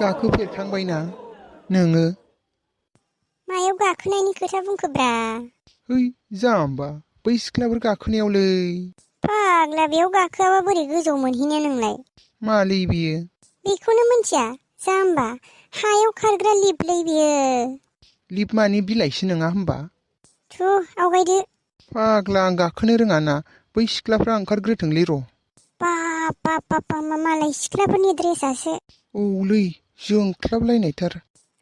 गाखोफेरखांबायना नोङो? मायाव गाखोनायनि खोथा बुंखोब्रा? है जाम्बा बै सिख्लाफोर गाखोनायावलै। फाग्ला बेयाव गाखोआबा बोरै गोजौआव मोनहैनो नोंलाय? मालै बियो? बेखौनो मिथिया जाम्बा हायाव खारग्रा लिफ्टलै बियो। लिफ्ट मानि बिलाइसो नङा होमबा? थु आवगायदो। फाग्ला आं गाखोनो रोङाना बै सिख्लाफ्रा ओंखारग्रोथोंलै र'। बाब मालाय सिख्लाफोरनि ड्रेसासो। औलै जोंख्लाबलायनायथार।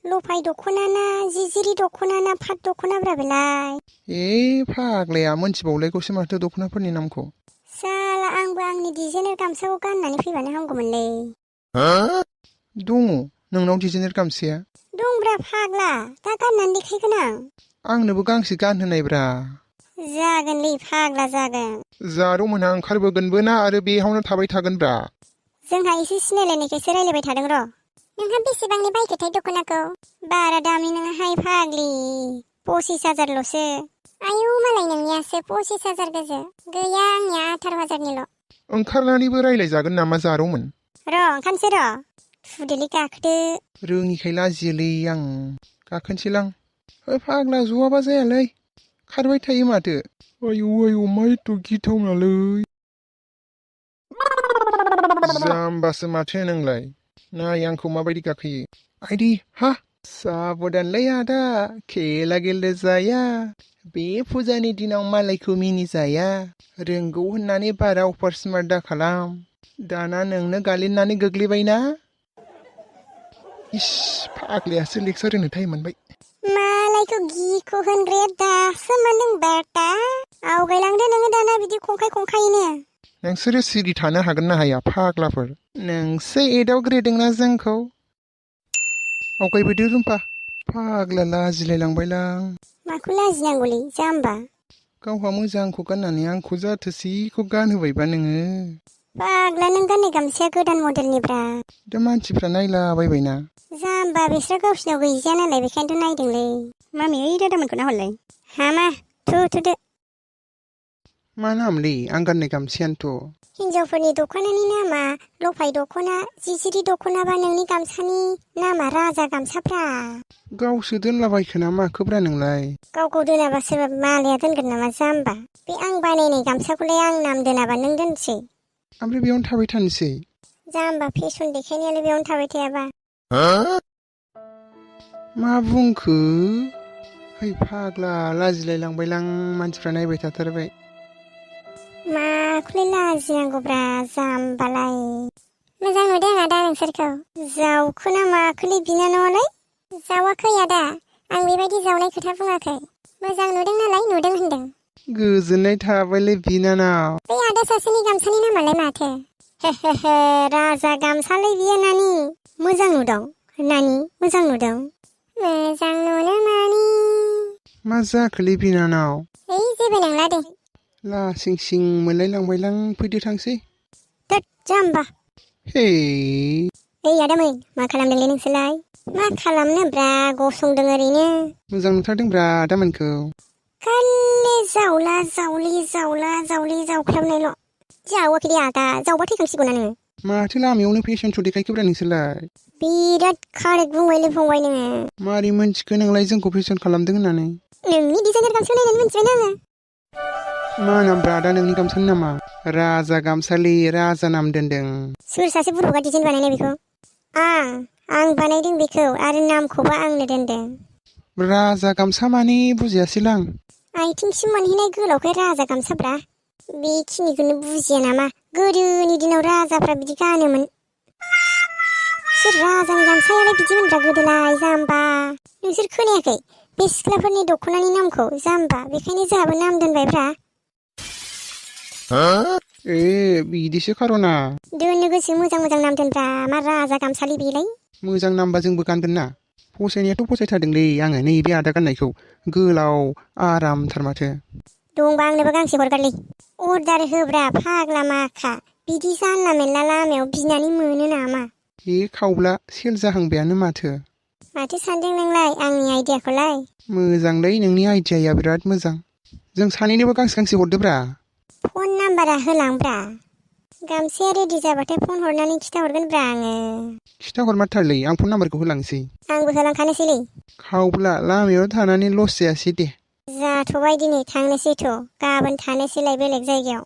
लफाय दख'ना ना जिजिरि दख'ना ना फाट दख'नाब्रा बेलाय? फाग्लाया मोनथिबावलायगौसो माथो दख'नाफोरनि नामखौ। साला आंबो आंनि डिजाइनार गामसाखौ गाननानै फैबानो हामगौमोनलै। दङ नोंनाव डिजाइनार गामसाया? दंब्रा फाग्ला दा गाननानै देखायगोन आं। आंनोबो गांसे गानहोनायब्रा। जागोनलै फाग्ला जागोन। जारौमोनहा ओंखारबोगोनबो ना आरो बेयावनो थाबाय थागोनब्रा? जोंहा एसे सिनायलायनायखायसो रायलायबाय थादों र'। नोंहा बेसेबांनि बायखोथाय दख'नाखौ? बारा दामि नङाहाय फाग्लि 25,000ल'सो। आयौ मालाय नोंनियासो 25,000 गोजो। गैया आंनिया 18,000निल'। ओंखारनानैबो रायलायजागोन नामा जारौमोन? र' ओंखारनोसै र'। थुदोलै गाखोदो। रोङिखाय लाजियोलै आं। गाखोनोसैलां। फाग्ला ज'आबा जायालै। खारबाय थायो माथो। आयौ मा एथ' गिथावनालै। जाम्बासो माथो नोंलाय। नाय आंखौ माबायदि गाखोयो। आइदै हा साबधानलै आदा खेला गेले जाया। बे फुजानि दिनाव मालायखौ मिनिजाया। रोंगौ होननानै बारा अभार स्मार्ट दा खालाम। दाना नोंनो गालिननानै गोग्लैबायना? इस फाग्लायासो लेक्सार होनो टाइम मोनबाय। मालायखौ गिखौ होनग्राया दासो मोनदों बेटा। आवगायलांदो नोङो दाना बिदि खंखायनो। नोंसोरो सिरि थानो हागोन ना हाया फाग्लाफोर? नोंसो एदावग्रोदोंना जोंखौ। आवगायबोदो रुम्फा। फाग्ला लाजिलायलांबायलां। माखौ लाजिनांगौलै जाम्बा? गावहा मोजांखौ गाननानै आंखौ जाथोसेखौ गानहोबायबा नोङो। फाग्ला नों गाननाय गामसाया गोदान मडेलनिब्रा। दा मानसिफ्रा नायलाबायबायना। जाम्बा बिस्रा गावसिनाव गैजाया नालाय बेखायनोथ' नायदोंलै। मामि ओइ दादामोनखौ नाहरलाय। हामा थुदो। मा नामलै आं गाननाय गामसायानोथ'? हिनजावफोरनि दख'नानि नामा लफाय दख'ना जिजिरि दख'नाबा नोंनि गामसानि नामा राजा गामसाफ्रा। गावसो दोनलाबायखोना माखोब्रा नोंलाय? गावखौ दोनाबा सोरबा मालाया दोनगोन नामा जाम्बा? बे आं बानायनाय गामसाखौलाय आं नाम दोनाबा नों दोनसै? ओमफ्राय बेयावनो थाबाय थानोसै? जाम्बा फेसन देखायनायालाय बेयावनो थाबाय थायाबा। मा बुंखो? है फाग्ला लाजिलायलांबायलां मानसिफ्रा नायबाय थाथारबाय। माखौलाय लाजिनांगौब्रा जाम्बालाय। मोजां नुदों आदा नोंसोरखौ। जावखो ना माखोलै बिनानावालाय? जावाखै आदा आं बेबायदि जावनाय खोथा बुङाखै। मोजां नुदों नालाय नुदों होनदों। गोजोननाय थाबायलै बिनानाव। बै आदा सासेनि गामसानि नामालाय माथो? हे राजा गामसालै बियो नानि। मोजां नुदों नानि मोजां नुदों। मोजां नुनो मानि। मा जाखोलै बिनानाव? ओइ जेबो नंला दे। लासिं सिं मोनलायलांबायलां फैदो थांसै। थोद जाम्बा। हे ओइ आदामै मा खालामदोंलै नोंसोरलाय? मा खालामनोब्रा गसंदों ओरैनो। मोजां नुथारदोंब्रा आदामोनखौ। खालि जावला जावलि जावख्लाबनायल'। जावाखै दे आदा जावबा थैखांसिगौना नोङो। माथो लामायावनो फेसन श' देखायखोब्रा नोंसोरलाय? बिराद कारेक्ट बुंबायलै फंबाय नोङो। मारै मोनथिखो नोंलाय जोंखौ फेसन खालामदों होननानै? नोंनि डिजाइनार गामसा नायनानै मिथिबायना आङो। मा नामब्रा आदा नोंनि गामसानि नामा? राजा गामसालै राजा नाम दोनदों। सोर सासे बुरबुगा डिजाइन बानायनाय बेखौ? आं बानायदों बेखौ आरो नामखौबो आंनो दोनदों। राजा गामसा माने बुजियासैलां। आथिंसिम मोनहैनाय गोलावखाय राजा गामसाब्रा। बेखिनिखौनो बुजिया नामा? गोदोनि दिनाव राजाफ्रा बिदि गानोमोन। सोर राजानि गामसायालाय बिदिमोनब्रा गोदोलाय जाम्बा। नोंसोर खोनायाखै बे सिख्लाफोरनि दख'नानि नामखौ जाम्बा बेखायनो जोंहाबो नाम दोनबायब्रा। बिदिसो खार'ना। दोननो गोसो मोजां नाम दोनब्रा मा राजा गामसालै बेलाय। मोजां नामबा जोंबो गानगोन ना। फसायनायाथ' फसायथारदोंलै आङो नैबे आदा गाननायखौ। गोलाव आरामथार माथो। दंबा आंनोबो गांसे हरगारलै। अर्डार होब्रा फाग्ला माखा। बिदि जानला मेनला लामायाव बिनानै मोनो नामा? खावब्ला सेल जाहांबायानो माथो। माथो सानदों नोंलाय आंनि आइडियाखौलाय? मोजांलै नोंनि आइडियाया बिराद मोजां। जों सानैनोबो गांसे हरदोब्रा। फन नाम्बारा होलांब्रा। गामसाया रेडि जाबाथाय फन हरनानै खिथाहरगोनब्रा आङो। खिथाहरमारथारलै आं फन नाम्बारखौ होलांसै। आंबो होलांखानोसैलै। खावब्ला लामायाव थानानै लस जायासै दे। जाथ'बाय दिनै थांनोसैथ' गाबोन थानोसैलाय बेलेग जायगायाव।